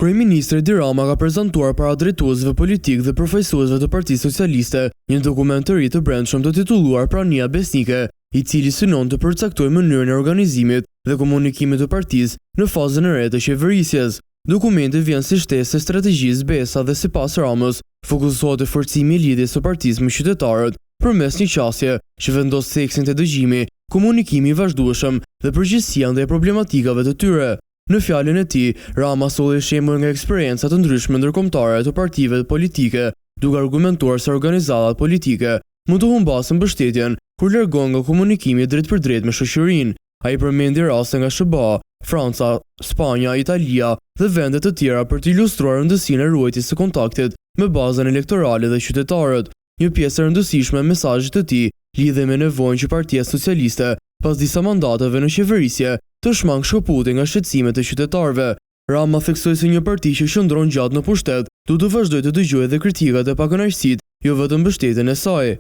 Kryeministri Edi Rama ka prezantuar para drejtuesve politikë dhe përfaqësuesve të Partisë Socialiste një dokument të ri të brendshëm të titulluar Prania Besnike, i cili synon të përcaktojë mënyrën e organizimit dhe komunikimit të partisë në fazën e re të qeverisjes. Dokumenti vjen si shtesë e strategjisë Besa dhe sipas Ramës, fokusohet te forcimi i lidhjes së partisë me qytetarët përmes një qasje që vendos theksin te dëgjimi, komunikimi i vazhdueshëm dhe përgjegjësia ndaj problematikave të tyre. Në fjalën e tij, Rama solli shembuj nga eksperienca të ndryshme ndërkombëtare të partive politike, duke argumentuar se organizatat politike mund të humbasin mbështetjen kur largohen nga komunikimi i drejtpërdrejtë me shoqërinë. Ai përmendi raste nga SHBA, Franca, Spanja, Italia dhe vende të tjera për të ilustruar rëndësinë e ruajtjes së kontaktit me bazën elektorale dhe qytetarët. Një pjesë e rëndësishme e mesazhit të tij lidhej me nevojën që Partia Socialiste, pas disa mandateve në qeverisje, të shmangë shkëputjen nga shqetësimet e qytetarëve. Rama theksoi se një parti që qëndron gjatë në pushtet duhet të vazhdojë të dëgjojë edhe kritikat e pakënaqësitë, jo vetëm mbështetjen e saj.